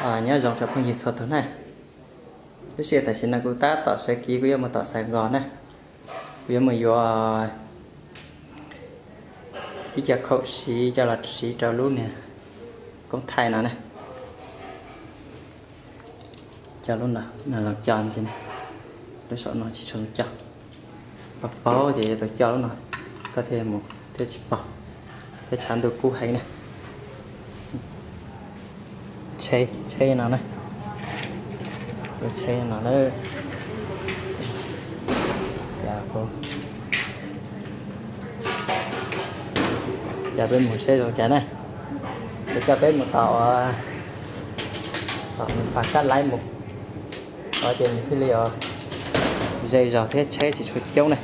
Nyob zoo rau phooj ywg txhua tus na. Lub sij hawm tam sim no kuv tab tom sawv kev, kuv yuav mus tom Xais Nkos na. Kuv yuav mus yuav ib co khaum siv coj los siv rau lub niag koob thaij no na. Coj lub no, no los coj ntsis, lub saum no tsis tshua coj. Paub paub ces yuav tau coj lub no, koj thiaj mus thiab tsis pom, thiab tshav ntuj kub heev na. Tsheb, tsheb no na, lub tsheb no na. Ces peb mus seb zoo cas na. Kuv coj peb mus tom, tom Fas Kab Laiv mus, ces nws thiaj li ze zog thiab tsheb tsis tshua coob na.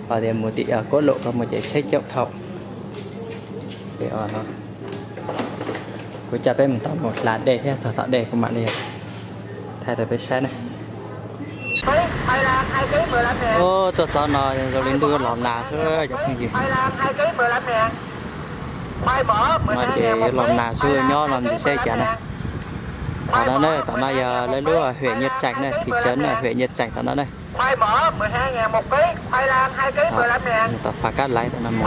Ho tias mus tim Kuab Lum ko mus ces tsheb coob dhau. Kuv coj peb mus tom mus hla dej thiab txog tom dej kuv mam li thaij rau peb saib na. Tuaj txog no zoo li ntuj los nag xwb cov phooj ywg. No ces los nag xwb, nyob los ntsis seb cas na. Tom no na, tom no yog lawv lub huyện Nhân Trạch na, thị trấn huyện Nhân Trạch tom no na. Tom Fas Kab Laiv tom no mus.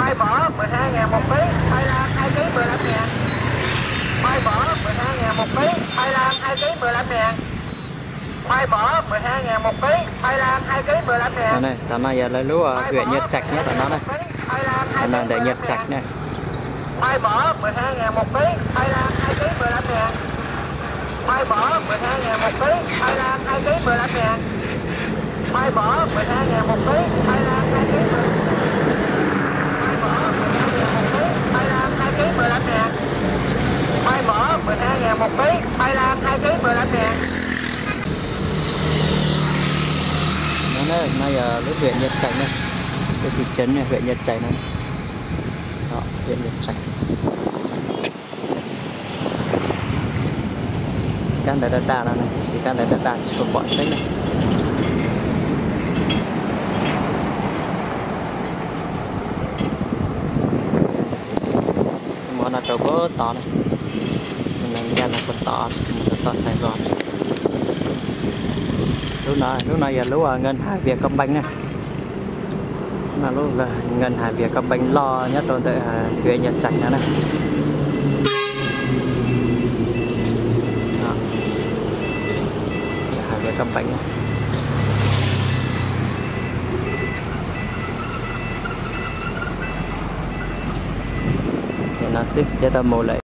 Tom no yog lawv lub huyện Nhân Trạch nyob tom no na. Tom no ntawm Nhân Trạch na. No yog lub huyện Nhân Trạch na, lub thị trấn na, huyện Nhân Trạch no. Huyện Nhân Trạch. Kab ntawv daj daj no, tiam sis kab ntawv daj daj tsis tshua pom tseeb na. Mus no rau puag tod na, ncaj no puag tod mus rau tom Xais Nkos. Lub no, lub no yog lub ngân hàng Vietcombank na. Lub ngân hàng Vietcombank loj nyob rau ntawm huyện Nhân Trạch no na. Ngân hàng Vietcombank na. Nim no xwb thiaj tau mus lawm.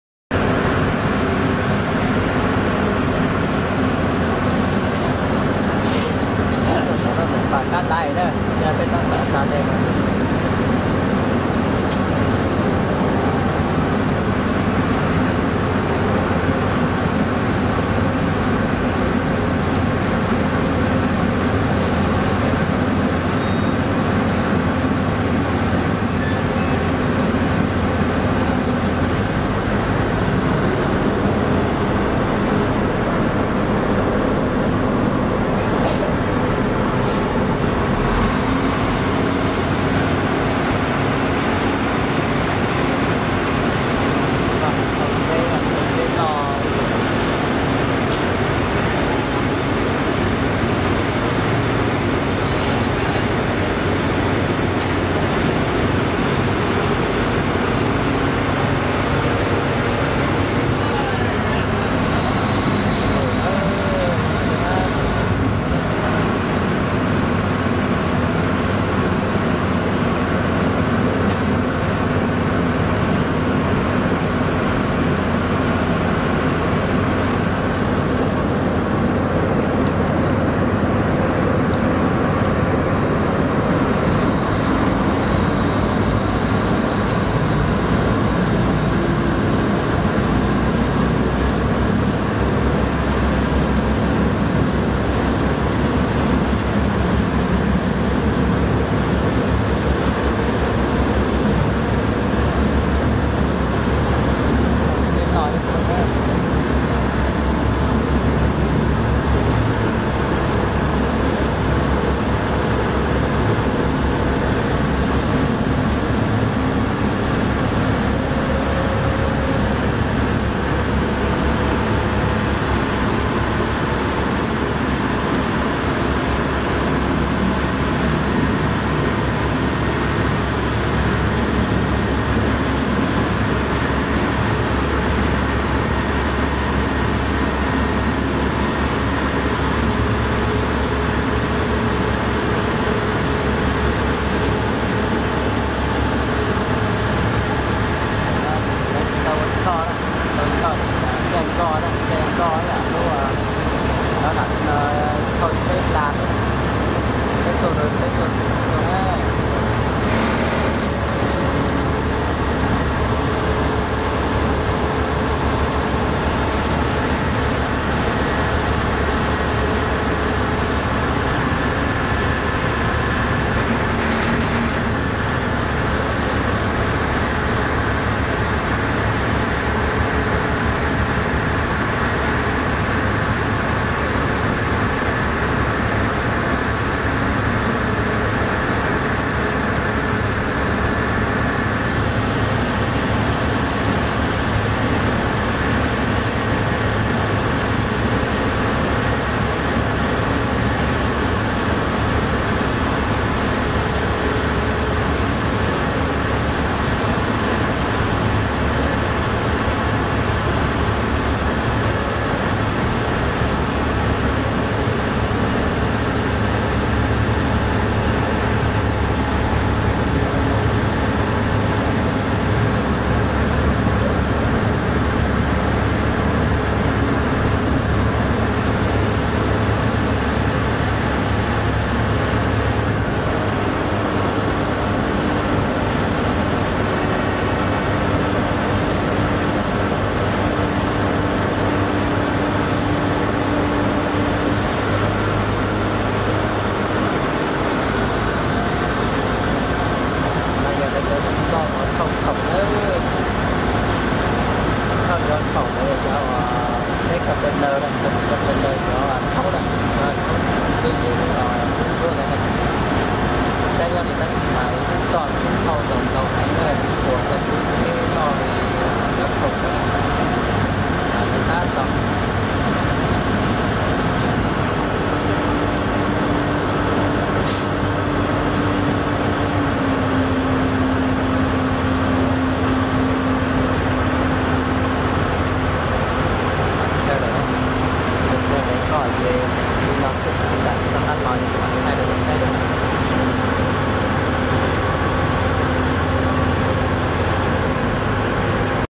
Ntawd, ntawd cov thaub na, cov thaub twb yeej ntsuab ntawd na. Saib nyob li tab sis mas lub toj ntawd thauj tau ntau heev na, ua tau tib